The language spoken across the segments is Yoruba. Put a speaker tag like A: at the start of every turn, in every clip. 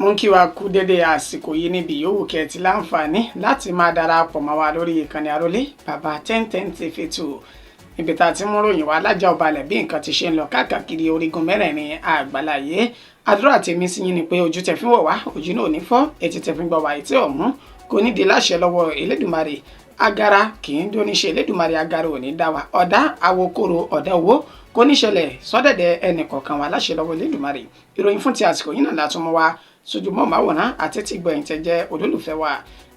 A: Mo ń kí wa kú dédé àsìkò yìí níbi yòówù kẹ́ ẹ ti láǹfààní láti máa darapọ̀ mọ́ wa lórí ìkànnì Àrólé Bàbá 1010 TV 2, níbi tá a ti mú ròyìn wá lájà ọbalẹ̀ bí nǹkan ti ṣe ń lọ káàkiri orígun mẹ́rẹ̀ẹ̀rin àgbáláyé. Àdúrà tèmi sí yín ni pé ojú tẹ fi ń wò wá, ojú náà ò ní fọ́, etí tẹ fi ń gbọ́ wá, etí ọ̀hún kò ní di láṣẹ lọ́wọ́ Elédùmarè. Agara kì í dóníṣe Elédùmarè, agara ò ní dá wa. Ọ̀dá awokoro, ọ̀dá owó kò ní ṣẹlẹ̀ sọ́dẹ̀dẹ̀ ẹnì kọ̀ọ̀kan wa láṣẹ lọ́wọ́ Elédùmarè. Ìròyìn fún ti àsìkò yìí náà látún mọ́ wa sójúmọ́ màwòrán àti tí gbẹ̀yìn tẹ́ jẹ́ olólùfẹ́ wa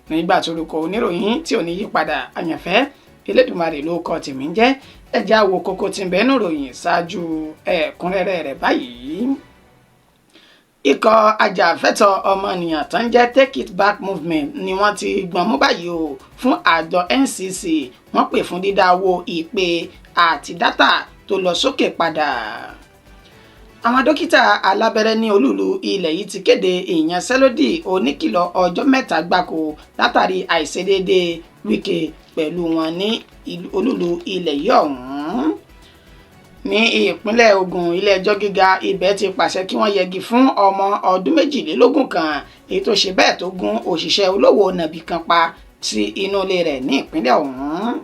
A: nígbà tó orúkọ oníròyìn tí ò ní yí padà, àyànfẹ́ Elédùmarè ló kọ tèmi ń jẹ́. Ẹ já wo kókó tí ń bẹ nínú ìròyìn ṣáájú ẹ̀kúnrẹ́rẹ́ rẹ̀ báyìí. Ikọ̀ ajàfẹ́tọ̀ọ́ ọmọnìyàn tó ń jẹ́ Take It Back Movement ni wọ́n ti gbọ́n mú báyìí o fún àjọ NCC. Wọ́n pè fún dídá owó ìpè àti dátà tó lọ sókè padà. Àwọn dókítà alábẹ́rẹ́ ní olúùlú ilẹ̀ yìí ti kéde ìyanṣẹ́lódì oníkìlọ̀ ọjọ́ 3 gbáko látàrí àìṣedéédé Wike pẹ̀lú wọn ní olúùlú ilẹ̀ yìí ọ̀hún. Ní ìpínlẹ̀ Ògùn, ilé-ẹjọ́ gíga ibẹ̀ ti pàṣẹ kí wọ́n yẹgi fún ọmọ ọdún 22 kan èyí tó ṣe bẹ́ẹ̀ tó gún òṣìṣẹ́ olówó nàbì kan pa sí inú ilé rẹ̀ ní ìpínlẹ̀ ọ̀hún.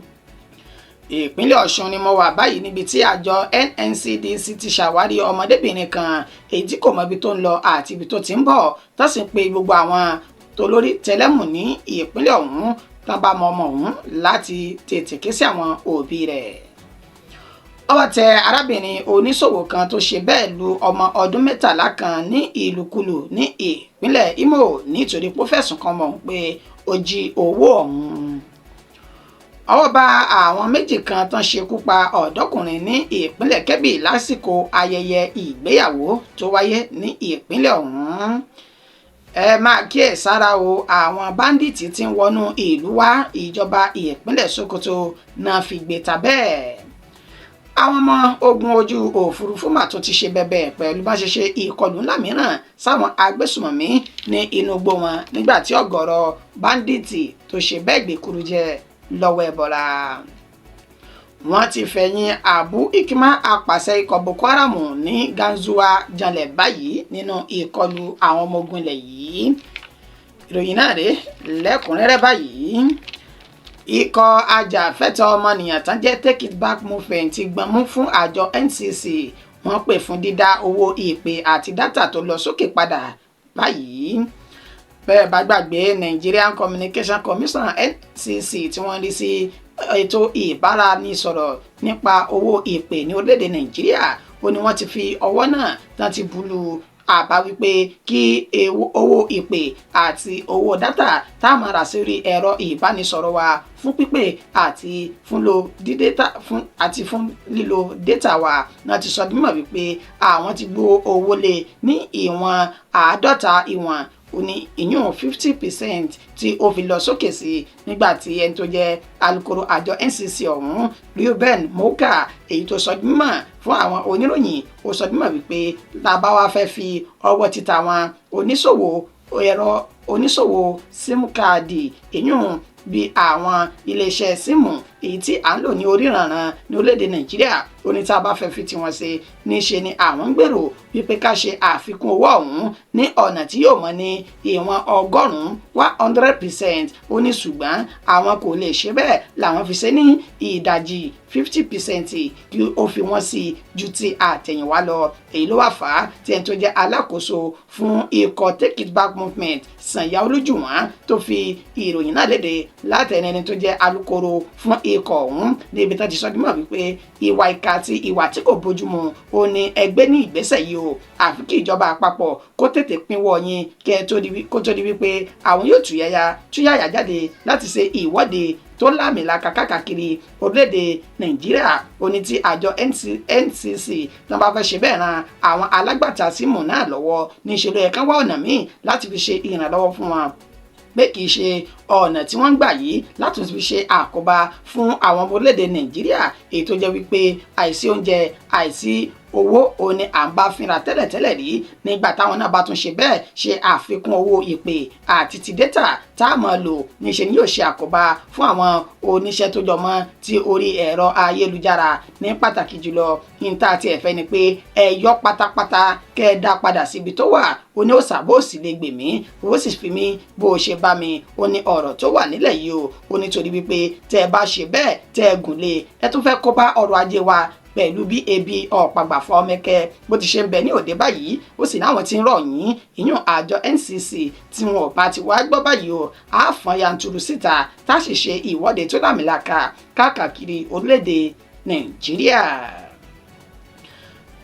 A: Ìpínlẹ̀ Ọ̀ṣun ni mo wà báyìí, níbi tí àjọ NNCDC ti ṣàwárí ọmọdébìnrin kan èyí tí kò mọ ibi tó ń lọ àti ibi tó ti ń bọ̀, tó sì ń pe gbogbo àwọn tolórí tẹlẹ́mù ní ìpínlẹ̀ ọ̀hún tán bá mọ ọmọ ọ̀hún láti tètè ké sí àwọn òbí rẹ̀. Ọwọ́ tẹ arábìnrin oníṣòwò kan tó ṣe bẹ́ẹ̀ lu ọmọ ọdún 13 kan ní ìlúkulù ní ìpínlẹ̀ Imo nítorí pé ó fẹ̀sùn kan mọ̀ pé ó jí owó ọ̀hún. Ọwọ́ bá àwọn méjì kan tán ṣekú pa ọ̀dọ́kùnrin ní ìpínlẹ̀ Kebbi lásìkò ayẹyẹ ìgbéyàwó tó wáyé ní ìpínlẹ̀ ọ̀hún. Ẹ máa kíyè sára o, àwọn báńdíìtì tí ń wọnú ìlú wá, ìjọba ìpínlẹ̀ Sokoto náà fi gbé ta bẹ́ẹ̀. Àwọn ọmọ ogun ojú òfurufú mà tún ti ṣe bẹbẹ pẹ̀lú bá ṣe ṣe ìkọlù ńlá mìíràn sáwọn agbésùmọ̀mí ní inú igbó wọn, nígbà tí ọ̀gọ̀rọ̀ báńdíìtì tó ṣe bẹ́ẹ̀ gbèkúrú jẹ lọ́wọ́ ẹ̀bọ̀ra. Wọ́n ti fẹ̀yìn Abu Ikima, apàṣẹ ikọ̀ Boko Haram ní Ganzuwa, janlẹ̀ báyìí nínú ìkọlù àwọn ọmọ ogun ilẹ̀ yìí. Ìròyìn náà rèé lẹ́kùnrẹ́rẹ́ báyìí. Ikọ̀ ajàfẹ́tọ̀ọ́ ọmọnìyàn tán jẹ́ Take It Back Movement ti gbọ̀nmú fún àjọ NCC. Wọ́n pè fún dídá owó ìpè àti dátà tó lọ sókè padà báyìí. Bẹ́ẹ̀ bá gbàgbé, Nigerian Communication Commission, NCC, tí wọ́n rí sí ètò ìbáraẹnisọ̀rọ̀ nípa owó ìpè ní orílẹ̀-èdè Nàìjíríà, ó ní wọ́n ti fi ọwọ́ náà tán ti bulu àbá wípé kí owó ìpè àti owó dátà tá a máa rà sórí ẹ̀rọ ìbánisọ̀rọ̀ wa fún pípè àti fún lo dídátà fún àti fún lílo dátà wa náà ti sọ dímọ̀ wípé àwọn ti gbó owó lé ní ìwọ̀n 50 ìwọ̀n, ó ní ìyún 50% tí ó fi lọ sókè sí, nígbà tí ẹni tó jẹ́ alukoro àjọ NCC ọ̀hún, Reuben Muoka, èyí tó sọ dímọ̀ fún àwọn oníròyìn, ó sọ dímọ̀ wípé tá a bá wá fẹ́ fi ọwọ́ títa wọn oníṣòwò ẹ̀rọ, oníṣòwò SIM card, ìyún bí àwọn iléeṣẹ́ síìmù èyí tí à ń lò ní oríranran ní orílẹ̀-èdè Nàìjíríà, ó ní tá a bá fẹ́ fi tiwọn ṣe níṣe ni àwọn ń gbèrò wípé ká ṣe àfikún owó ọ̀hún ní ọ̀nà tí yóò mọ ní ìwọ̀n 100, 100%. Ó ní ṣùgbọ́n àwọn kò lè ṣe bẹ́ẹ̀, làwọn fi ṣe ní ìdajì, 50%, kí ó fi wọ́n sí ju ti àtẹ̀yìnwá lọ. Èyí ló wà fà á tí ẹni tó jẹ́ alákòóso fún ikọ̀ Take It Back Movement, Sànyà Olújùwọ̀n, tó fi ìròyìn náà léde látẹnu ẹni tó jẹ́ alukoro fún ikọ̀ ọ̀hún, níbi tó ti sọ dímọ̀ wípé ìwà ìkà àti ìwà tí kò bójúmu ó ní ẹgbẹ́ ní ìgbésẹ̀ yìí o, àfi kí ìjọba àpapọ̀ kó tètè pínwọ́ yín kó tó di wípé àwọn yóò túyàyà túyàyà jáde láti ṣe ìwọ́de tó láàmìlaka káàkiri orílẹ̀-èdè Nàìjíríà. Ó ní tí àjọ NCC tí wọ́n bá fẹ́ ṣe bẹ́ẹ̀ ran àwọn alágbàtà síìmù náà lọ́wọ́, níṣẹ́ ló yẹ kán wá ọ̀nà míì láti fi ṣe ìrànlọ́wọ́ fún wọn, pé kì í ṣe ọ̀nà tí wọ́n ń gbà yìí láti fi ṣe àkóbá fún àwọn ọmọ orílẹ̀-èdè Nàìjíríà, èyí tó jẹ́ wípé àìsí oúnjẹ, àìsí Owó òun ni à ń bá fínra tẹ́lẹ̀tẹ́lẹ̀ rí. Nígbà táwọn náà bá tún ṣe bẹ́ẹ̀ ṣe àfikún owó ìpè àti ti data tá a máa lò, níṣe ni yóò ṣe àkóbá fún àwọn oníṣẹ́ tó jọmọ́ ti orí ẹ̀rọ ayélujára ní pàtàkì jùlọ. Ní tá a ti ẹ̀fẹ́ ni pé ẹ yọ pátápátá, kẹ́ ẹ dá padà síbi tó wà. Ó ní ó sàbò sì lè gbè mí, ó sì fi mí bó o ṣe bá mi. Ó ní ọ̀rọ̀ tó wà nílẹ̀ yìí o, ó nítorí wípé tẹ́ ẹ bá ṣe bẹ́ẹ̀, tẹ́ ẹ gùn lé, ẹ tún fẹ́ kó bá ọrọ̀ ajé wa pẹ̀lú bí ebi ọ̀pàgbà fọ́mẹ́kẹ́ bó ti ṣe ń bẹ ní òde báyìí. Ó sì láwọn tí ń rọ̀ yín, ìyún àjọ NCC, tí wọn ò bá ti wá gbọ́ báyìí o, á fọ́n yanturu síta, tá a sì ṣe ìwọ́de tó lámìlaka káàkiri orílẹ̀-èdè Nàìjíríà.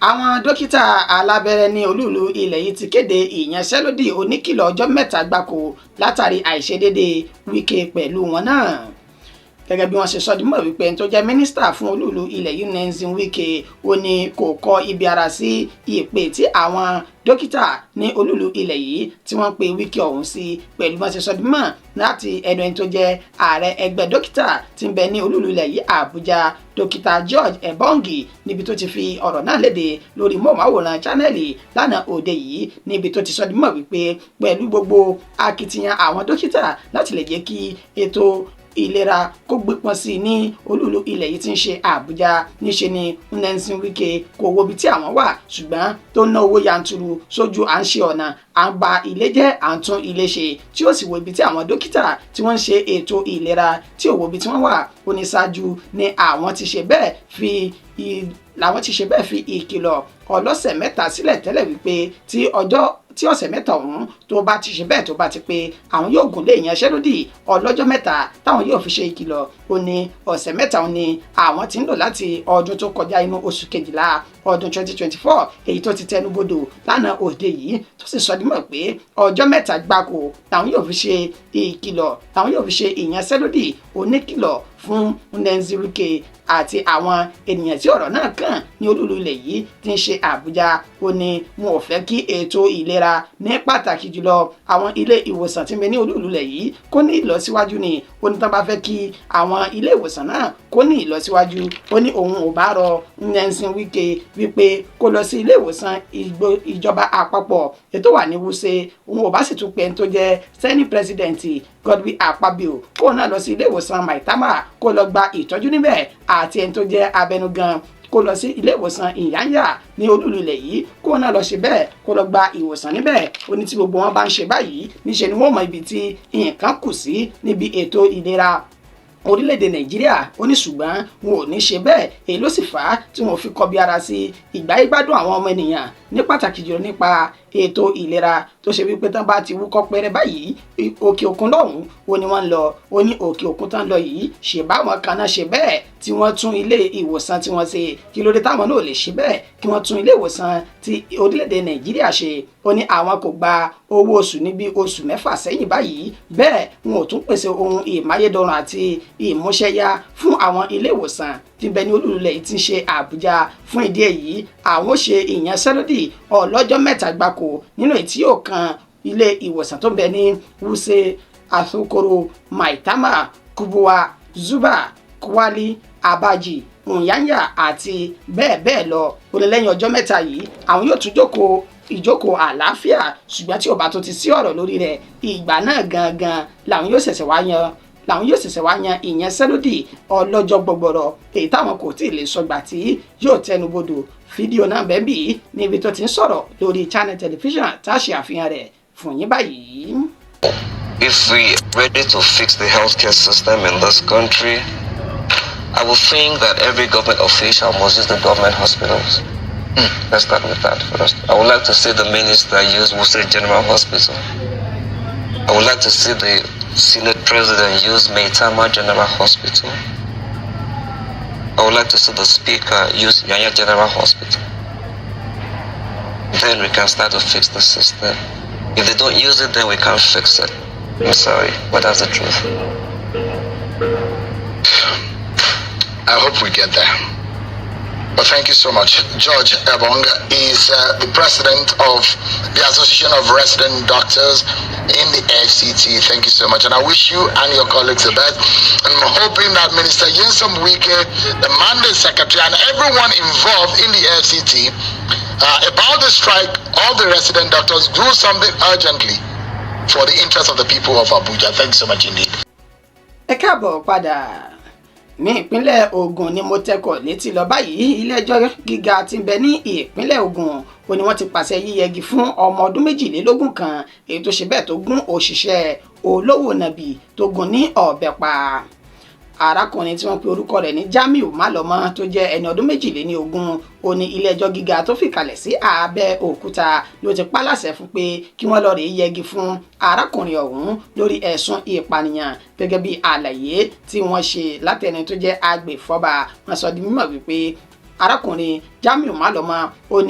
A: Àwọn dókítà alábẹ́rẹ́ ní olúùlú ilẹ̀ yìí ti kéde ìyanṣẹ́lódì oníkìlọ̀ ọjọ́ 3 gbáko látàrí àìṣedéédé Wike pẹ̀lú wọn náà. Gẹ́gẹ́ bí wọ́n ṣe sọ di mọ̀ wípé ẹni tó jẹ́ mínísítà fún olúùlú ilẹ̀ yìí, Nyesom Wike, ó ní kò kọ ibi ara sí ìpè tí àwọn dókítà ní olúùlú ilẹ̀ yìí tí wọ́n pe Wike ọ̀hún sí. Pẹ̀lú bí wọ́n ṣe sọ di mọ̀ láti ẹnu ẹni tó jẹ́ ààrẹ ẹgbẹ́ dókítà tí ń bẹ ní olúùlú ilẹ̀ yìí, Àbújá, Dókítà George Ebongi, níbi tó ti fi ọ̀rọ̀ náà léde lórí móhùnmáwòrán Channels lánàá òde yìí, níbi tó ti sọ di mọ̀ wípé pẹ̀lú gbogbo akitiyan àwọn dókítà láti lè jẹ́ kí ètò ìlera kó gbépọn sí i ní olúùlú ilẹ̀ yìí tí ń ṣe Àbújá, níṣe ni Nyesom Wike kò wo ibi tí àwọn wà, ṣùgbọ́n tó ná owó yanturu sójú à ń ṣe ọ̀nà, à ń ba ilé jẹ́, à ń tún ilé ṣe, tí ó sì wo ibi tí àwọn dókítà tí wọ́n ń ṣe ètò ìlera, tí ò wo ibi tí wọ́n wà. Ó ní ṣáájú ni àwọn ti ṣe bẹ́ẹ̀ fi làwọn ti ṣe bẹ́ẹ̀ fi ìkìlọ̀ ọlọ́sẹ̀ 3 sílẹ̀ tẹ́lẹ̀ wípé tí ọjọ́ tí ọ̀sẹ̀ 3 ọ̀hún tó bá ti ṣe bẹ́ẹ̀ tó bá ti pé, àwọn yóò gùn lé ìyanṣẹ́lódì ọlọ́jọ́ 3 táwọn yóò fi ṣe ìkìlọ̀. Ó ní ọ̀sẹ̀ 3 òun ni àwọn ti ń lò láti ọdún tó kọjá, inú oṣù kejìlá ọdún 2024, èyí tó ti tẹnubodò lánàá òde yìí, tó sì sọ di mọ̀ pé ọjọ́ 3 gbáko làwọn yóò fi ṣe ìkìlọ̀, làwọn yóò fi ṣe ìyanṣẹ́lódì oníkìlọ̀ fún Nyesom Wike àti àwọn ènìyàn tí ọ̀rọ̀ náà kàn ní olúùlú ilẹ̀ yìí tí ń ṣe Àbújá. Ó ní wọn ò fẹ́ kí ètò ìlera, ní pàtàkì jùlọ àwọn ilé ìwòsàn tí ń bẹ ní olúùlú ilẹ̀ yìí, kó ní ìlọsíwájú ni. Ó ní tán bá fẹ́ kí àwọn ilé ìwòsàn náà kó ní ìlọsíwájú, ó ní òun ò bá rọ Nyesom Wike wípé kó lọ sí ilé ìwòsàn ìjọba àpapọ̀ ètò wà ní Wuse. Òun ò bá sì tún pé ẹni tó jẹ́ Senate President Godswill Akpabio kó náà lọ sí ilé ìwòsàn Maitama kó lọ gba ìtọ́jú níbẹ̀, àti ẹni tó jẹ́ abẹnugan kó lọ sí ilé ìwòsàn Ìyáńyà ní olúùlú ilẹ̀ yìí, kó náà lọ ṣe bẹ́ẹ̀ kó lọ gba ìwòsàn níbẹ̀. Ó ní tí gbogbo wọn bá ń ṣe báyìí, níṣe ni wọ́n mọ ibi tí nǹkan kù sí níbi ètò ìlera orílẹ̀-èdè Nàìjíríà. Ó ní ṣùgbọ́n wọn ò ní ṣe bẹ́ẹ̀. Èyí ló sì fà á tí wọn ò fi kọbi ara sí ìgbáyégbádùn àwọn ọmọ ènìyàn, ní pàtàkì jùlọ nípa ètò ìlera, tó ṣe wípé tán bá ti wúkọ́ pẹ́rẹ́ báyìí, òkè òkun lọ́hùn ó ní wọ́n ń lọ. Ó ní òkè òkun tán lọ yìí, ṣe báwọn kan náà ṣe bẹ́ẹ̀ tí wọ́n tún ilé ìwòsàn tí wọ́n ṣe? Kí ló dé táwọn náà lè ṣe bẹ́ẹ̀ kí wọ́n tún ilé ìwòsàn ti orílẹ̀-èdè Nàìjíríà ṣe? Ó ní àwọn kò gba owó oṣù níbi oṣù 6 sẹ́yìn báyìí, bẹ́ẹ̀ wọn ò tún pèsè ohun ìmáyédọrùn àti ìmúṣẹ́yá fún àwọn ilé ìwòsàn tí bẹ ní olúùlú tí ń ṣe Àbújá. Fún ìdí èyí, àwọn ó ṣe ìyanṣẹ́lódì ọlọ́jọ́ 3 gbáko, nínú èyí tí yóò kan ilé ìwòsàn tó ń bẹ ní Wuse, Asokoro, Maitama, Kubwa, Zuba, Kwali, Abaji, Nyanya àti bẹ́ẹ̀ bẹ́ẹ̀ lọ. Ó ní lẹ́yìn ọjọ́ 3 yìí, àwọn yóò tún jókòó ìjókòó àlàáfíà, ṣùgbọ́n tí ó bá tó ti sí ọ̀rọ̀ lórí rẹ̀, ìgbà náà gangan làwọn yóò ṣẹ̀ṣẹ̀ wá yan ìyanṣẹ́lódì ọlọ́jọ́ gbọgbọrọ, èyí táwọn kò tí ì lè sọgbà tí yóò tẹnubodò. Fídíò náà bẹ́ẹ̀ bí níbi tó ti ń sọ̀rọ̀ lórí Channel Television tá a ṣe àfihàn rẹ̀ fún yín báyìí.
B: If we ready to fix the healthcare system in this country, I would think that every government official must use the government hospitals. Let's start with that first. I would like to see the minister use Wuse General Hospital. I would like to see the Senate President use Maitama General Hospital. I would like to see the Speaker use Nyanya General Hospital. Then we can start to fix the system. If they don't use it, then we can't fix it. I'm sorry, but that's the truth.
C: I hope we get there. Well, thank you so much. George Ebong is the president of the Association of Resident Doctors in the FCT. Thank you so much. And I wish you and your colleagues the best. And I'm hoping that Minister Nyesom Wike, the Mandate Secretary, and everyone involved in the FCT about the strike of the resident doctors do something urgently for the interest of the people of Abuja. Thanks so much indeed.
A: Ẹ káàbọ̀ padà. Ní ìpínlẹ̀ Ògùn ni mo tẹkọ̀ létí lọ báyìí. Ilé-ẹjọ́ gíga tí ń bẹ ní ìpínlẹ̀ Ògùn ó ní wọ́n ti pàṣẹ yíyẹgi fún ọmọ ọdún 22 kan, èyí tó ṣe bẹ́ẹ̀ tó gún òṣìṣẹ́ olówó nàbì tó gún ní ọ̀bẹ pa. Arákùnrin tí wọ́n pe orúkọ rẹ̀ ní Jamiu Malọmọ, tó jẹ́ ẹni ọdún 22, ó ní ilé-ẹjọ́ gíga tó fìkàlẹ̀ sí Abẹ́òkúta ló ti pa láṣẹ fún pé kí wọ́n lọ rèé yẹgi fún arákùnrin ọ̀hún lórí ẹ̀sùn ìpànìyàn. Gẹ́gẹ́ bí àlàyé tí wọ́n ṣe látẹni tó jẹ́ agbèfọ́ba, wọ́n sọ di mímọ̀ wípé arákùnrin Jamiu Malọmọ ó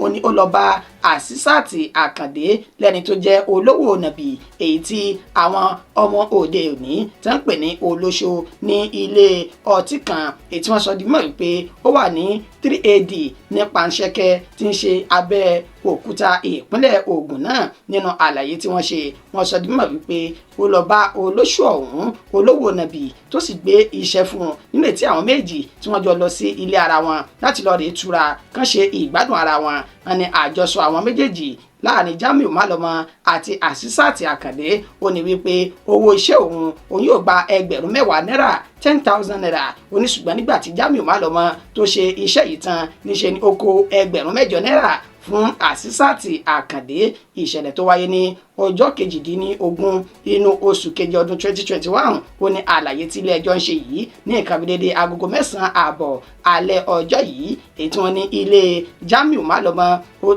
A: ní ó lọ bá Àṣìṣàtì Àkàndé lẹ́ni tó jẹ́ olówó nàbì, èyí tí àwọn ọmọ òde òní tí wọ́n ń pè ní olóṣó, ní ilé ọtí kan, èyí tí wọ́n sọ di mọ̀ wípé ó wà ní 3AD ní Panṣẹ́kẹ́ tí ń ṣe Abẹ́òkúta, ìpínlẹ̀ Ògùn náà. Nínú àlàyé tí wọ́n ṣe, wọ́n sọ di mímọ̀ wípé ó lọ bá olóṣù ọ̀hún, olówó nàbì, tó sì gbé iṣẹ́ fún un nínú ètí àwọn méjì tí wọ́n jọ lọ sí ilé ara wọn láti lọ rèé tura kán ṣe ìgbádùn ara wọn. Wọn ní àjọsọ àwọn méjèèjì láàrin Jamiu Malọmọ àti Àṣìṣàtì Àkàndé ó ní wípé owó iṣẹ́ òun, òun yóò gba 10,000 náírà, ₦10,000. Ó ní ṣùgbọ́n nígbà tí Jamiu Malọmọ tó ṣe iṣẹ́ yìí tán, níṣe ni ó kó 8,000 náírà fún Àṣìṣàtì Àkàndé. Ìṣẹ̀lẹ̀ tó wáyé ní ọjọ́ 18 inú oṣù kejì ọdún 2021, ó ní àlàyé tí ilé-ẹjọ́ ń ṣe yìí, ní nǹkan bí dédé agogo 9:30 alẹ́ ọjọ́ yìí, èyí tí wọ́n ní ilé Jamiu Malọmọ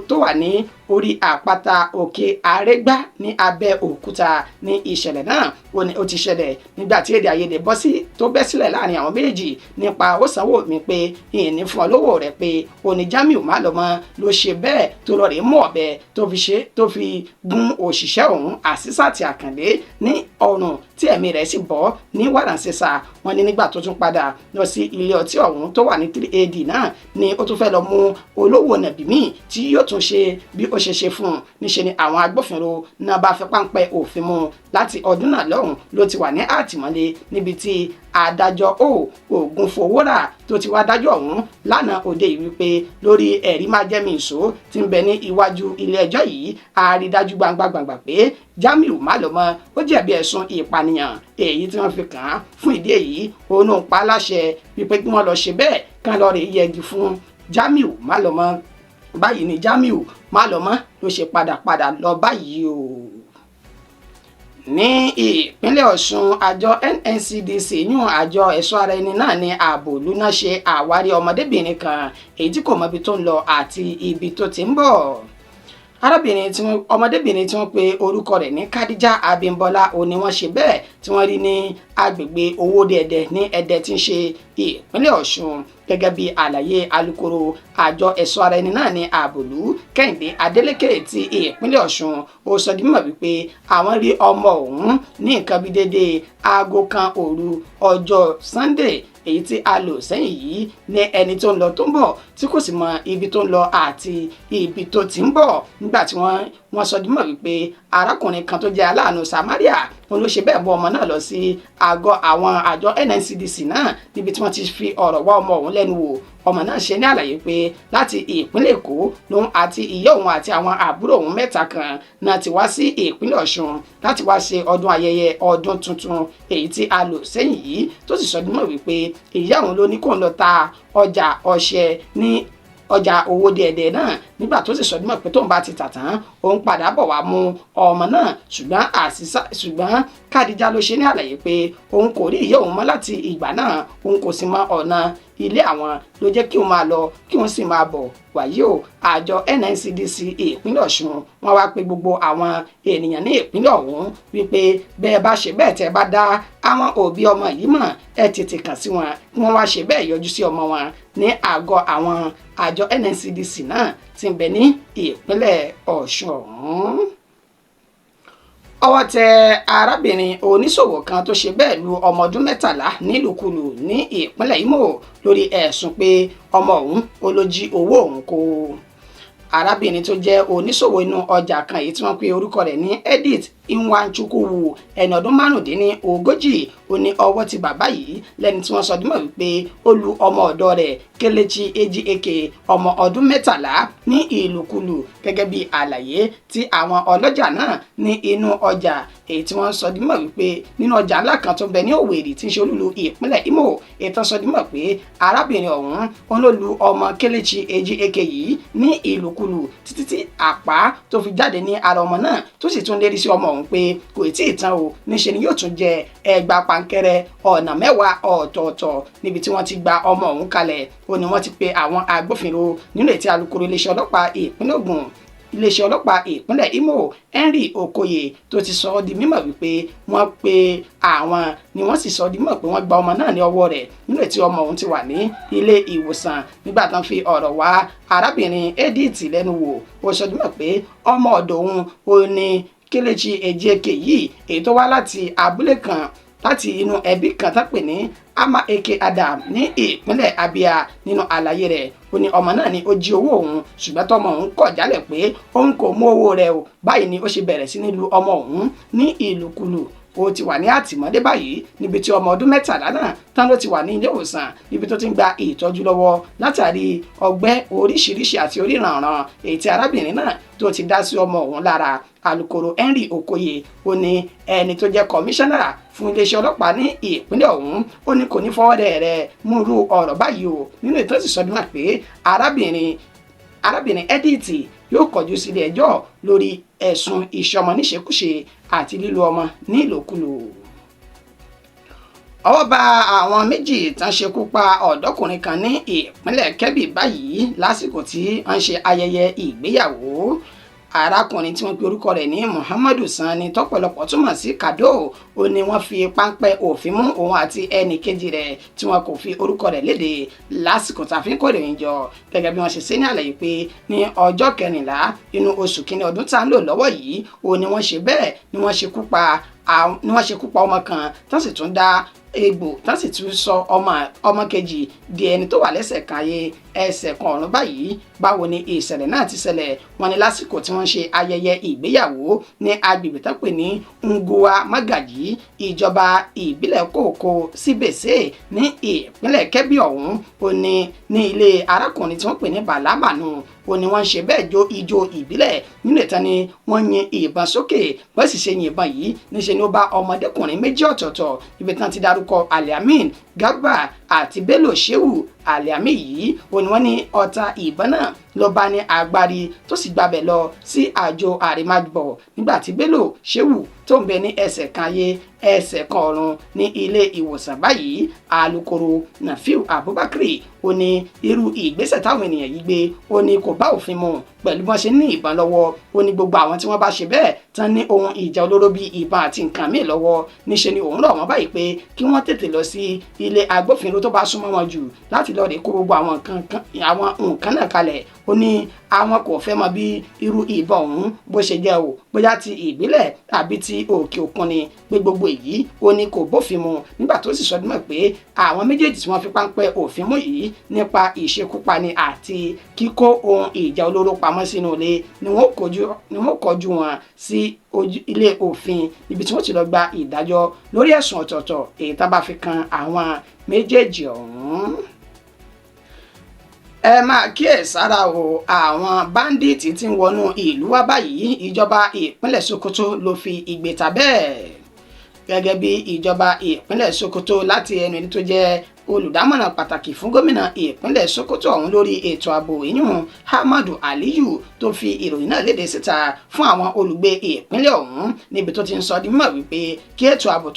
A: tó wà ní orí àpáta Òkè Àrégbá ní Abẹ́òkúta ní ìṣẹ̀lẹ̀ náà ó ní ó ti ṣẹlẹ̀, nígbà tí èdè àìyedè bọ́ sí tó bẹ́ sílẹ̀ láàrin àwọn méjèèjì nípa ó sanwó mi pé ìní fún ọ lówó rẹ̀, pé ó ní Jamiu Malọmọ ló ṣe bẹ́ẹ̀ tó lọ rèé mú ọ̀bẹ tó fi ṣe tó fi gún òṣìṣẹ́ ọ̀hún Àṣìṣàtì Àkàndé ní ọrùn, tí ẹ̀mí rẹ̀ sì bọ́ ní wàràǹṣeṣà. Wọn ní nígbà tó tún padà lọ sí ilé ọtí ọ̀hún tó wà ní 3AD náà ni ó tún fẹ́ lọ mú olówó nàbì míì tí yóò tún ṣe bí ó ṣe ṣe fún un. Níṣe ni àwọn agbófinró náà bá fi páńpẹ́ òfin mú. Láti ọdún náà lọ́hùn ló ti wà ní àtìmọ́lé, níbi tí adájọ́ o Ògúnfowórà tó ti wá dájọ́ ọ̀hún lánàá òde yìí wípé lórí ẹ̀rí máa jẹ́ mi ìṣó tí ń bẹ ní iwájú ilé ẹjọ́ yìí, a rí dájú gbangba gbangba pé Jamiu Malọmọ ó jẹ̀bi ẹ̀sùn ìpànìyàn èyí tí wọ́n fi kàn án. Fún ìdí èyí, òun náà pa á láṣẹ wípé kí wọ́n lọ ṣe bẹ́ẹ̀ kán lọ rè yẹgi fún Jamiu Malọmọ. Báyìí ni Jamiu Malọmọ ló ṣe padà padà lọ báyìí o. Ní ìpínlẹ̀ Ọ̀ṣun, àjọ NSCDC yún àjọ ẹ̀ṣọ́ ara ẹni náà ní ààbò lúná ṣe àwárí ọmọdébìnrin kan, èyí tí kò mọ ibi tó ń lọ àti ibi tó ti ń bọ̀. Arábìnrin tí wọ́n ọmọdébìnrin tí wọ́n pe orúkọ rẹ̀ ní Khadija Abímbọ́lá, ó ní wọ́n ṣe bẹ́ẹ̀ tí wọ́n rí ní agbègbè Owódé Ẹdẹ ní Ẹdẹ tí ń ṣe ìpínlẹ̀ Ọ̀ṣun. Gẹ́gẹ́ bí àlàyé alukoro àjọ ẹ̀ṣọ́ ara ẹni náà ní ààbòlú, Kẹ́hìndé Adélékè ti ìpínlẹ̀ Ọ̀ṣun, ó sọ di mímọ̀ wípé àwọn rí ọmọ ọ̀hún ní nǹkan bí déédéé aago 1 òru ọjọ́ Sunday èyí tí a lò sẹ́yìn yìí, ní ẹni tó ń lọ tó ń bọ̀, tí kò sì mọ ibi tó ń lọ àti ibi tó ti ń bọ̀. Nígbà tí wọ́n sọ di mímọ̀ wípé arákùnrin kan tó jẹ́ aláàánú Samaria, òun ló ṣe bẹ́ẹ̀ mú ọmọ náà lọ sí àgọ́ àwọn àjọ NNCDC náà, níbi tí wọ́n ti fi ọ̀rọ̀ wá ọmọ ọ̀hún lẹ́nu wò. Ọmọ náà ṣe ní àlàyé pé láti ìpínlẹ̀ Èkó lòun àti ìyá òun àti àwọn àbúrò òun mẹ́ta kan náà ti wá sí ìpínlẹ̀ Ọ̀ṣun láti wá ṣe ọdún ayẹyẹ ọdún tuntun èyí tí a lò sẹ́yìn yìí, tó sì sọ dímọ̀ wípé ìyá òun ló ní kóun lọ ta ọjà ọṣẹ ní ọjà Owódé Ẹdẹ náà. Nígbà tó sì sọ dímọ̀ pé tóun bá ti tà tán, òun padà bọ̀ wá mú ọmọ náà. Ṣùgbọ́n àṣìṣà ṣùgbọ́n Kádíjà ló ṣe ní àlàyé pé òun kò rí ìyá òun mọ́ láti ìgbà náà, òun kò sì mọ ọ̀nà ilé àwọn, ló jẹ́ kí òun máa lọ kí òun sì máa bọ̀. Wàyí o, àjọ NNCDC ìpínlẹ̀ Ọ̀ṣun wọ́n wá pé gbogbo àwọn ènìyàn ní ìpínlẹ̀ ọ̀hún wípé bẹ́ẹ̀ bá ṣe bẹ́ẹ̀ tẹ́ bá dá àwọn òbí ọmọ yìí mọ̀, ẹ tètè kàn sí wọn kí wọ́n wá ṣe bẹ́ẹ̀ yọjú sí ọmọ wọn ní àgọ́ àwọn àjọ NNCDC náà tí ń bẹ ní ìpínlẹ̀ Ọ̀ṣun ọ̀hún. Ọwọ́ Ọwọ́ tẹ arábìnrin oníṣòwò kan tó ṣe bẹ́ẹ̀ lu ọmọ ọdún 13 nílùkulù ní ìpínlẹ̀ Imo lórí ẹ̀sùn pé ọmọ òun ó ló jí owó òun kó. Arábìnrin tó jẹ́ oníṣòwò inú ọjà kan èyí tí wọ́n pe orúkọ rẹ̀ ní Edith Nwachukwu, ẹni ọdún 35, ó ní ọwọ́ ti bàbá yìí lẹ́ni tí wọ́n sọ dímọ̀ wípé ó lu ọmọ ọ̀dọ́ rẹ̀ Kelechi Ejike, ọmọ ọdún 13 ní ìlùkulù, gẹ́gẹ́ bí àlàyé tí àwọn ọlọ́jà náà ní inú ọjà èyí tí wọ́n sọ dímọ̀ wípé nínú ọjà ńlá kan tó ń bẹ ní Òwèrì tí ń ṣe olúlu ìpínlẹ̀ Imo, ètò sọ dímọ̀ pé arábìnrin ọ̀hún òun ló lu ọmọ Kelechi Ejike yìí ní ìlùkulù títí tí àpá tó fi jáde ní ara ọmọ náà, tó sì tún lérí sí ọmọ ọ̀hún pé kò tí ì tán o, níṣe ni yóò tún jẹ ẹgbàá pankẹrẹ ọ̀nà 10 ọ̀tọ̀ọ̀tọ̀. Níbi tí wọ́n ti gba ọmọ ọ̀hún kalẹ̀, ó ní wọ́n ti pe àwọn agbófinró. Nínú ètí alukoro iléeṣẹ́ ọlọ́pàá ìpínlẹ̀ Ògùn, iléeṣẹ́ ọlọ́pàá ìpínlẹ̀ Imo, Henry Okoye, tó ti sọ ọ́ di mímọ̀ wípé wọ́n pe àwọn ni wọ́n sì sọ ọ́ di mímọ̀ pé wọ́n gba ọmọ náà ní ọwọ́ rẹ̀, nínú ètí ọmọ òun ti wà ní ilé ìwòsàn. Nígbà tán fi ọ̀rọ̀ wá arábìnrin Edith lẹ́nu wò, ó sọ di mímọ̀ pé ọmọ ọ̀dọ̀ òun ò ní Kelechi Ejike yìí, èyí tó wá láti abúlé kan láti inú ẹbí kan tó pè ní Ama Eke Adam ní ìpínlẹ̀ Abia. Nínú àlàyé rẹ̀, ó ní ọmọ náà ni ó jí owó òun, ṣùgbọ́n tọmọ òun kọ̀ jálẹ̀ pé òun kò mú owó rẹ̀ o. Báyìí ni ó ṣe bẹ̀rẹ̀ sí ní lu ọmọ òun ní ìlùkulù. Ó ti wà ní àtìmọ́lé báyìí, níbi tí ọmọ ọdún 13 náà tán ló ti wà ní ilé ìwòsàn, níbi tó ti ń gba ìtọ́jú lọ́wọ́ látàrí ọgbẹ́ oríṣiríṣi àti oríranran èyí tí arábìnrin náà tó ti dá sí ọmọ òun lára. Alukoro Henry Okoye ó ní ẹni tó jẹ́ kọmíṣánná fún iléeṣẹ́ ọlọ́pàá ní ìpínlẹ̀ ọ̀hún, ó ní kò ní fọwọ́ rẹ̀ múrú ọ̀rọ̀ báyìí o. Nínú ìtọ́sí sọdún pé arábìnrin Edith yóò kọjú sílé ẹjọ́ lórí ẹ̀sùn ìṣọmọ níṣekúṣe àti lílo ọmọ ní ìlòkulò. Ọwọ́ bá àwọn méjì tán ṣekú pa ọ̀dọ́kùnrin kan ní ìpínlẹ̀ Kebbi báyìí lásìkò tí wọ́n ń ṣe ayẹyẹ ìgbéyàwó. Arákùnrin tí wọ́n pe orúkọ rẹ̀ ní Muhammadu Sani, tọ́pọ̀lọpọ̀ túmọ̀ sí Kado, ó ní wọ́n fi páńpẹ́ òfin mú òun àti ẹnì kejì rẹ̀ tí wọn kò fi orúkọ rẹ̀ léde lásìkò tá a fi ń kó ìròyìn jọ, gẹ́gẹ́ bí wọ́n ṣe ṣe ní àlàyé pé ní ọjọ́ 14 inú oṣù kínní ọdún tá ń lò lọ́wọ́ yìí, ó ní wọ́n ṣe bẹ́ẹ̀ ni wọ́n ṣekú pa ọmọ kan, tán sì tún dá egbò, tán sì tún sọ ọmọ kejì di ẹni tó wà lẹ́sẹ̀ kan ayé ẹsẹ̀ kan ọ̀run báyìí. Báwo ni ìṣẹ̀lẹ̀ náà ti ṣẹlẹ̀? Wọ́n ní lásìkò tí wọ́n ṣe ayẹyẹ ìgbéyàwó ní agbègbè tó pè ní Ngua Magaji, ìjọba ìbílẹ̀ Kòkó Síbèsè ní ìpínlẹ̀ Kebbi ọ̀hún, ó ní ní ilé arákùnrin tí wọ́n pè ní Bàlámànù, ó ní wọ́n ṣe bẹ́ẹ̀ jó ijó ìbílẹ̀. Nínú ìtàn ni wọ́n yin ìbọn sókè, bọ́n sì ṣe yin ìbọn yìí níṣe ni ó bá ọmọdékùnrin méjì ọ̀tọ̀ọ̀tọ̀, ibi tán ti dárúkọ Aliamin Garba àti Bello Shehu. Aliami yìí ó ní wọ́n ní ọta ìbọn náà ló bá ní agbárí tó sì gbabẹ̀ lọ sí àjò àrèmábọ̀, nígbà tí Bello Shehu tó ń bẹ ní ẹsẹ̀ kan ayé ẹsẹ̀ kan ọ̀run ní ilé ìwòsàn báyìí. Alukoro Nafiu Abubakar ó ní irú ìgbésẹ̀ táwọn ènìyàn yìí gbé, ó ní kò bá òfin mu pẹ̀lú bí wọ́n ṣe ní ìbọn lọ́wọ́. Ó ní gbogbo àwọn tí wọ́n bá ṣe bẹ́ẹ̀ tán ní ohun ìjà olóró bíi ìbọn àti nǹkan míì lọ́wọ́, níṣe ni òun rọ̀ wọ́n báyìí pé kí wọ́n tètè lọ sí ilé agbófinró tó bá súnmọ́ wọn jù láti lọ rè kó gbogbo àwọn nǹkan náà kalẹ̀. Ó ní àwọn kò fẹ́ mọ bí irú ìbọn ọ̀hún bó ṣe jẹ́ o, bóyá ti ìbílẹ̀ tàbí ti òkè òkun ni, pé gbogbo èyí ó ní kò bófin mu. Nígbà tó sì sọ dímọ̀ pé àwọn méjèèjì tí wọ́n fi páńpẹ́ òfin mú yìí nípa ìṣekúpani àti kíkó ohun ìjà olóró pamọ́ sínú ilé ni wọ́n kọjú wọn sí ilé òfin, níbi tí wọ́n ti lọ gba ìdájọ́ lórí ẹ̀sùn ọ̀tọ̀ọ̀tọ̀ èyí tá bá fi kan àwọn méjèèjì ọ̀hún. Ẹ máa kíyèsára o, àwọn báńdíìtì tí ń wọnú ìlú wa báyìí. Ìjọba ìpínlẹ̀ Sokoto ló fi ìgbéta bẹ́ẹ̀, gẹ́gẹ́ bí ìjọba ìpínlẹ̀ Sokoto láti ẹnu ẹni tó jẹ́ olùdámọ̀ràn pàtàkì fún gómìnà ìpínlẹ̀ Sokoto ọ̀hún lórí ètò ààbò, ìyún Ahmadu Aliyu, tó fi ìròyìn náà léde síta fún àwọn olùgbé ìpínlẹ̀ ọ̀hún, níbi tó ti ń sọ di mímọ̀ wípé kí ètò ààbò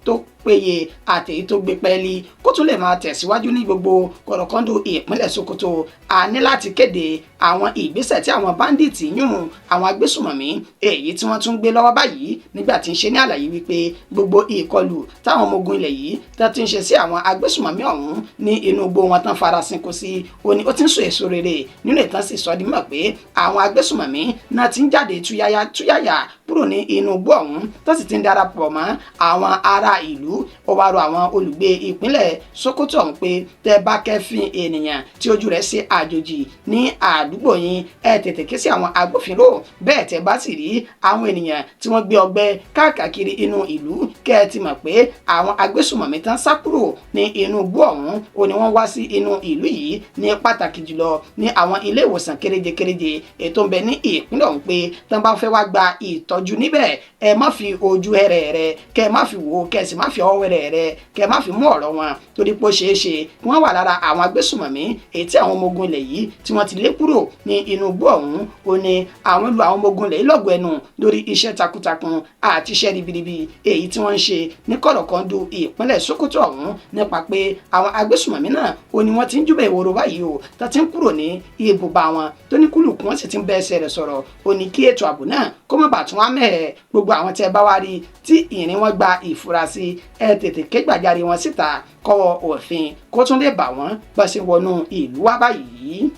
A: tó péye àti èyí tó gbé pẹ́ẹ́lí kó tún lè máa tẹ̀síwájú ní gbogbo kọ̀rọ̀kọ́ndù ìpínlẹ̀ Sokoto, a ní láti kéde àwọn ìgbésẹ̀ tí àwọn báńdíìtì yún àwọn agbésùmọ̀mí èyí tí wọ́n tún gbé lọ́wọ́ báyìí. Nígbà tí ń ṣe ní àlàyé wípé gbogbo ìkọlù táwọn ọmọ ogun ilẹ̀ yìí tó ti ń ṣe sí àwọn agbésùmọ̀mí agbésùmọ̀mí ọ̀hún ní inú igbó wọn tán farasin kò sí. Ó ní ó ti ń so èso rere nínú ìtàn, sì sọ di mọ̀ pé àwọn agbésùmọ̀mí náà ti ń jáde túyáyá túyáyà kúrò ní inú igbó ọ̀hún, tó sì ti ń darapọ̀ mọ́ àwọn ará ìlú. Ó wá rọ àwọn olùgbé ìpínlẹ̀ Sokoto ọ̀hún pé tẹ́ bá kẹ́fín ènìyàn tí ojú rẹ̀ ṣe àjòjì ní àdúgbò yín, ẹ tètè ké sí àwọn agbófinró. Bẹ́ẹ̀ tẹ́ bá sì rí àwọn ènìyàn tí wọ́n gbé ọgbẹ́ káàkiri inú ìlú, kẹ́ ẹ ti mọ̀ pé àwọn agbésùmọ̀mí tán sá kúrò ní inú igbó ọ̀hún ó ní wọ́n wá sí inú ìlú yìí, ní pàtàkì jùlọ ní àwọn ilé ìwòsàn kéréje kéréje ètò ń bẹ ní ìpínlẹ̀ ọ̀hún, pé tán bá fẹ́ wá gba ìtọ́jú níbẹ̀, ẹ má fi ojú ẹrẹ̀ rẹ kẹ́ ẹ má fi wò ó, kẹ́ ẹ sì má fi ọwọ́ ẹrẹ̀ rẹ kẹ́ ẹ má fi mú ọ̀rọ̀ wọn, torí pé ó ṣeé ṣe kí wọ́n wà lára àwọn agbésùmọ̀mí èyí tí àwọn ọmọ ogun ilẹ̀ yìí tí wọ́n ti lé kúrò ní inú igbó ọ̀hún. Ó ní àwọn lu àwọn ọmọ ogun ilẹ̀ yìí lọ́gọ̀ọ́ ẹnu lórí iṣẹ́ takuntakun àti iṣẹ́ ribiribi èyí tí wọ́n ń ṣe ní kọ̀rọ̀kọ̀ndù ìpínlẹ̀ Sokoto ọ̀hún, nípa pé àwọn agbésùmọ̀mí náà ó ní wọ́n ti ń júbẹ̀ ìwòrò báyìí o, tó ti ń kúrò ní ibùba wọn, tó ní kúlùkù wọ́n sì ti ń bẹ́ ẹsẹ̀ rẹ̀ sọ̀rọ̀. Ó ní kí ètò ààbò náà kó má bàa tún wá mẹ́hẹ̀. Gbogbo àwọn tẹ́ bá wá rí tí ìrìn wọn gba ìfurasí, ẹ tètè ké gbàjarè wọn síta kọ́wọ́ òfin kó tún lè bà wọ́n bá ṣe wọnú ìlú wá báyìí.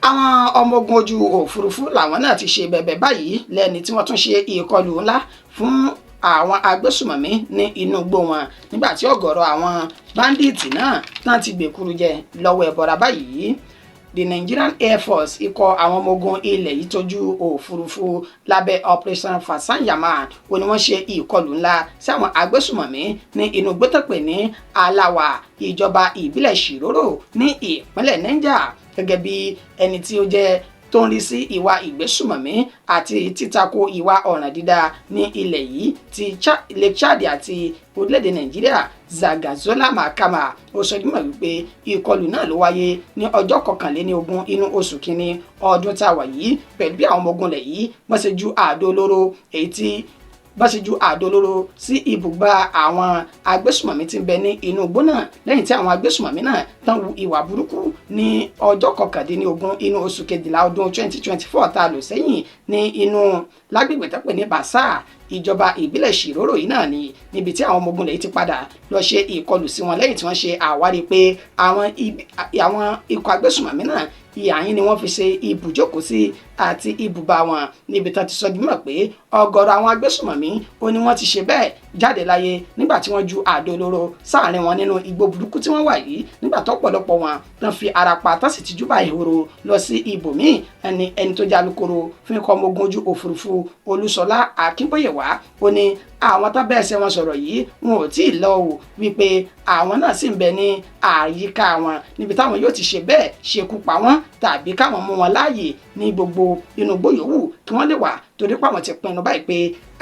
A: Àwọn ọmọ ogun ojú òfurufú làwọn náà ti ṣe bẹ̀bẹ̀ báyìí lẹ́ni tí wọ́n tún ṣe ìkọlù ńlá fún àwọn agbésùmọ̀mí ní inú igbó wọn, nígbà tí ọ̀gọ̀rọ̀ àwọn báńdíìtì náà tán ti gbèkúrú jẹ lọ́wọ́ ẹ̀bọra báyìí. The Nigerian Air Force, ikọ̀ àwọn ọmọ ogun ilẹ̀ yìí tójú òfurufú lábẹ́ Operation Fasanyama, ó ní wọ́n ṣe ìkọlù ńlá sí àwọn agbésùmọ̀mí ní inú igbó tó pè ní Aláwà, ìjọba ìbílẹ̀ Ṣìrórò ní ìpínlẹ̀ Niger. Gẹ́gẹ́ bí ẹni tí ó jẹ́ tó ń rí sí ìwà ìgbésùmọ̀mí àti títakò ìwà ọ̀ràn dídá ní ilẹ̀ yìí ti Lake Chad àti orílẹ̀-èdè Nàìjíríà, Zagazola Makama, ó sọ nímọ̀ wípé ìkọlù náà ló wáyé ní ọjọ́ 21 inú oṣù kínní ọdún tá a wà yìí, pẹ̀lú bí àwọn ọmọ ogun ilẹ̀ yìí wọ́n ṣe ju àdó olóró èyí tí bá ṣe ju àdó olóró sí ibùgbà àwọn agbésùmọ̀mí tí ń bẹ ní inú igbó náà, lẹ́yìn tí àwọn agbésùmọ̀mí náà tán wu ìwà burúkú ní ọjọ́ 19 inú oṣù kejìlá ọdún 2024 tá a lò sẹ́yìn ní inú lágbègbè tó pè ní Bàṣà, ìjọba ìbílẹ̀ Ṣìrórò yìí náà ni, níbi tí àwọn ọmọ ogun lẹ́yìn ti padà lọ ṣe ìkọlù sí wọn lẹ́yìn tí wọ́n ṣe àwárí pé àwọn ikọ̀ agbésùmọ̀mí náà ìhàyín ni wọ́n fi ṣe ibùjókòó sí àti ibùba wọn, níbi tán ti sọ di mímọ̀ pé ọ̀gọ̀rọ̀ àwọn agbésùmọ̀mí ó ní wọ́n ti ṣe bẹ́ẹ̀ jáde láyé nígbà tí wọ́n ju àdó olóró sáàrin wọn nínú igbó burúkú tí wọ́n wà yìí, nígbà tó pọ̀lọpọ̀ wọn tán fi ara pa, tán sì ti júbà ìhòòrò lọ sí ibòmíì. Ẹni ẹni tó jẹ́ alukoro fún ikọ̀ ọmọ ogun ojú òfurufú, Olúṣọlá Akínbóyèwá, ó ní àwọn tó bẹ́ẹ̀ ṣe wọn sọ̀rọ̀ yìí wọn ò tí ì lọ o, wípé àwọn náà sì ń bẹ ní àyíká wọn níbi táwọn yóò ti ṣe bẹ́ẹ̀ ṣekú pa wọ́n tàbí káwọn mú wọn láàyè ní gbogbo inú igbó yòówù kí wọ́n lè wà, torí pé àwọn ti pinnu báyìí pé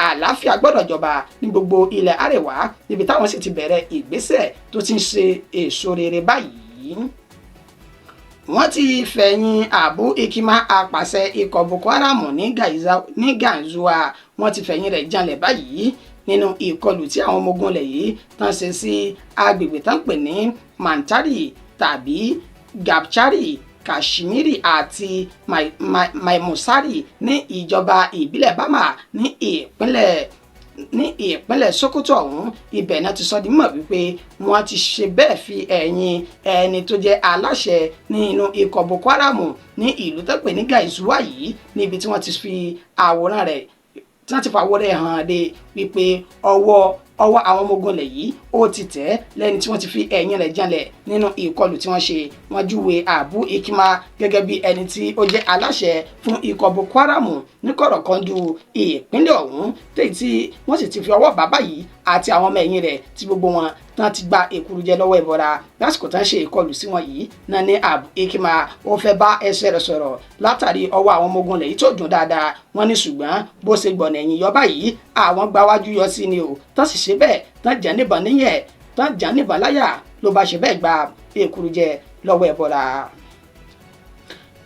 A: àlàáfíà gbọ́dọ̀ jọba ní gbogbo ilẹ̀ Àríwá, níbi táwọn sì ti bẹ̀rẹ̀ ìgbésẹ̀ tó ti ń ṣe èso rere báyìí. Wọ́n ti fẹ̀yìn Abu Ikima, apàṣẹ ikọ̀ Boko Haram ní Ganzua, wọ́n ti fẹ̀yìn rẹ̀ janlẹ̀ báyìí nínú ìkọlù tí àwọn ọmọ ogun ilẹ̀ yìí tán ṣe sí agbègbè tán pè ní Mantari tàbí Gapchari, Kashmiri àti Maimusari ní ìjọba ìbílẹ̀ Bama ní ìpínlẹ̀ Sokoto ọ̀hún. Ibẹ̀ náà ti sọ di mímọ̀ wípé wọ́n ti ṣe bẹ́ẹ̀ fi ẹ̀yìn ẹni tó jẹ́ aláṣẹ nínú ikọ̀ Boko Haram ní ìlú tó pè ní Gaizuwa yìí, níbi tí wọ́n ti fi àwòrán rẹ̀ tí wọ́n ti fàwọ́ rẹ̀ hàn dé wípé ọwọ́ ọwọ́ àwọn ọmọ ogun ilẹ̀ yìí ó ti tẹ̀ lẹ́ni tí wọ́n ti fi ẹ̀yìn rẹ̀ janlẹ̀ nínú ìkọlù tí wọ́n ṣe. Wọ́n júwe Abu Ikima gẹ́gẹ́ bí ẹni tí ó jẹ́ aláṣẹ fún ikọ̀ Boko Haram ní kọ̀rọ̀kọ́ndù ìpínlẹ̀ ọ̀hún, tèyí tí wọ́n sì ti fi ọwọ́ bàbá yìí àti àwọn ọmọ ẹ̀yìn rẹ̀ tí gbogbo wọn tán ti gba èkúrújẹ lọ́wọ́ ìbọra. Lásìkò tán ṣe ìkọlù sí wọn yìí náà ní Abu Ikima ó fẹ́ bá ẹsẹ̀ rẹ̀ sọ̀rọ̀ látàrí ọwọ́ àwọn ọmọ ogun lẹ́yìn tó dùn dáadáa. Wọ́n ní ṣùgbọ́n bó ṣe gbọ̀nà ẹ̀yìn yọ báyìí, àwọn gbáwájú yọ sí ni o, tán sì ṣe bẹ́ẹ̀ tán jẹ́ níbọn níyẹn, tán jẹ́ níbọn láyà, ló bá ṣe bẹ́ẹ̀ gba èkúrújẹ lọ́wọ́ ẹ̀bọra.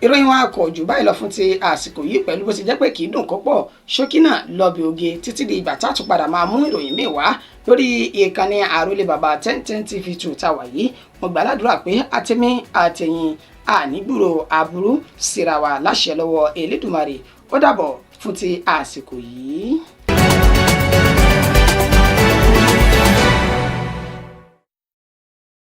A: Ìròyìn wa kò jù báyìí lọ fún ti àsìkò yìí. Pẹ̀lú bó ti jẹ́ pé kì í dùn kó pọ̀, ṣókí náà lọ́bì oge. Títí di ìgbà tá a tún padà máa mú ìròyìn míì wá lórí ìkànnì Àròlé Bàbá 1010 TV 2 tá a wà yìí, mo gbà ládùúrà pé àtẹ̀mí àtẹ̀yìn ànígbúrò aburú síra wa láṣẹ lọ́wọ́ Elédùmarè. Ó dàbọ̀ fún ti àsìkò yìí.